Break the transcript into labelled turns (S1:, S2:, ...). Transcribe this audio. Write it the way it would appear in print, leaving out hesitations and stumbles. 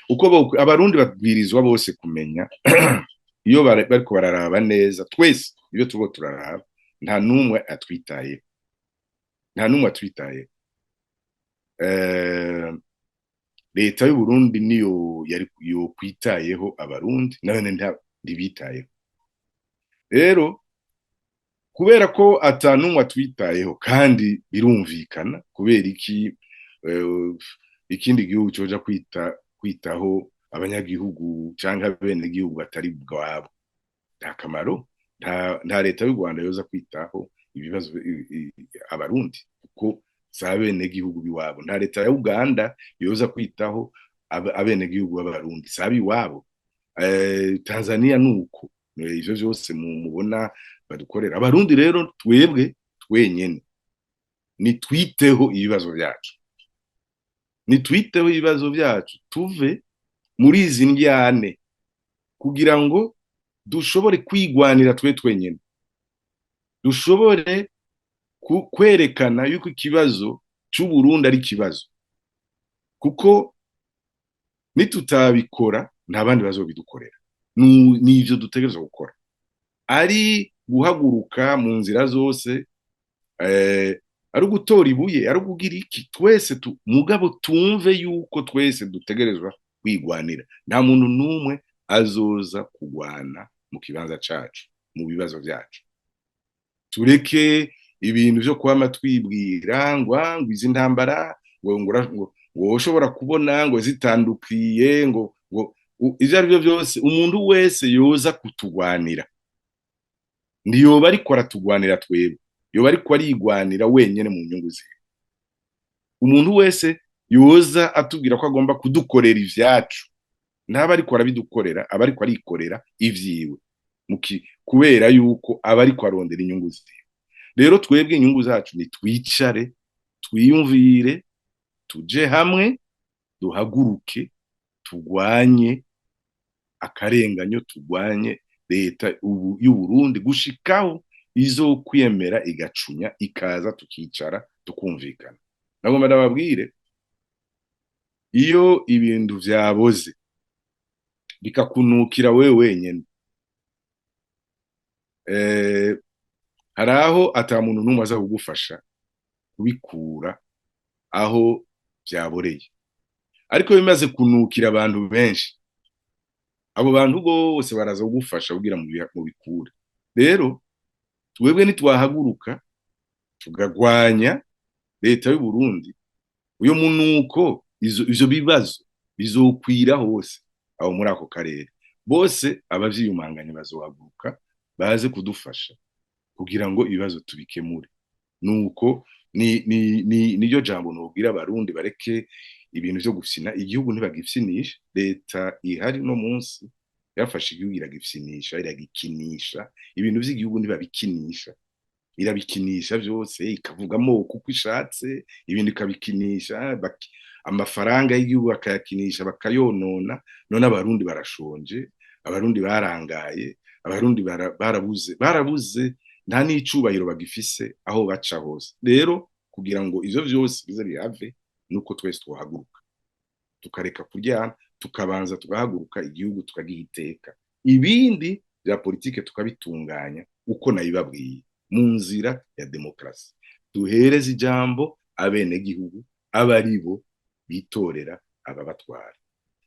S1: Uko Abarundi babwirizwa bose kumenya iyo bariko bararaba neza, twese iyo turiko turaraba, nta n'umwe atwitayeho, nta n'umwe atwitayeho. Leta y'Uburundi niyo yari yokwitayeho Abarundi, nayo ntibitayeho. Rero kubera ko ata n'umwe atwitayeho, kandi birumvikana, kubera iki ikindi gihugu coja kwitaho abanyagihugu canke abenegihugu batari bwabo? Nta kamaro. Nta leta y'u Rwanda yoza kwitaho ibibazo Abarundi, kuko si abenegihugu biwabo. Nta leta ya Uganda yoza kwitaho abenegihugu b'Abarundi, si abiwabo. Tanzania nuko. Ivyo vyose mubona badukorera Abarundi. Rero twebwe twenyene nitwiteho ibibazo vyacu, nitwiteho ibibazo vyacu, tuve muri izi ndyane kugira ngo dushobore kwigwanira twe twenyene, dushobore kwerekana yuko ikibazo c'Uburundi ari ikibazo, kuko nitutabikora nta bandi bazobidukorera. Nivyo dutegerezwa gukora, ari guhaguruka mu nzira zose, ari ugutora ibuye, ari ukugira iki, twese mugabo tumve yuko twese dutegerezwa kwigwanira. Nta muntu n'umwe azoza kugwana mu kibanza cacu, mu bibazo vyacu. Tureke ibintu vyo kwama twibwira ngo izi ntambara ngo woshobora kubona ngo zitandukiye, ngo ivyo ari byo byose. Umuntu wese yoza kutugwanira ntiyoba ariko aratugwanira twebwe, yoba ariko arigwanira wenyene mu nyungu ziwe. Umuntu wese yoza atubwira ko agomba kudukorera ivyacu, ntaba ariko arabidukorera, aba ariko arikorera ivyiwe, kubera yuko aba ariko arondera inyungu ziwe. Rero twebwe inyungu zacu ni twicare, twiyumvire, tuje hamwe, duhaguruke, tugwanye akarenganyo, tugwanye leta y'Uburundi gushikaho izokwemera igacunya, ikaza tukicara tukumvikana. Nagomba ndababwire, iyo ibintu vyaboze bikakunukira wewe wenyene, hari aho ata muntu n'umwe aza kugufasha kubikura aho vyaboreye. Ariko bimaze kunukira abantu benshi, abo bantu bose baraza kugufasha kugira mubikure. Rero twebwe nitwahaguruka tugagwanya leta y'u Burundi, uyo munuko, ivyo bibazo bizokwira hose aho muri ako karere. Bose abavyiyumanganya bazohaguruka baze kudufasha kugira ngo ibibazo tubikemure. Nuko ni niryo jambo nobwira Abarundi: bareke ibintu vyo gufyina igihugu, ntibagifyinisha. Leta ihari no munsi yafashe igihugu iragifyinisha, iragikinisha. Ibintu vy'igihugu ntibabikinisha, irabikinisha vyose, ikavuga amoko uko ishatse, ibintu ikabikinisha, amafaranga y'igihugu bakayakinisha, bakayonona. None Abarundi barashonje, Abarundi barangaye, Abarundi barabuze, nta n'icubahiro bagifise aho baca hose. Rero kugira ngo ivyo vyose bize bihave, nuko twese twohaguruka, tukareka kuryana, tukabanza tugahaguruka, igihugu tukagihiteka, ibindi vya politike tukabitunganya uko nabibabwiye, mu nzira ya demokarasi. Duhereze ijambo abenegihugu, abe aribo bitorera ababatwara.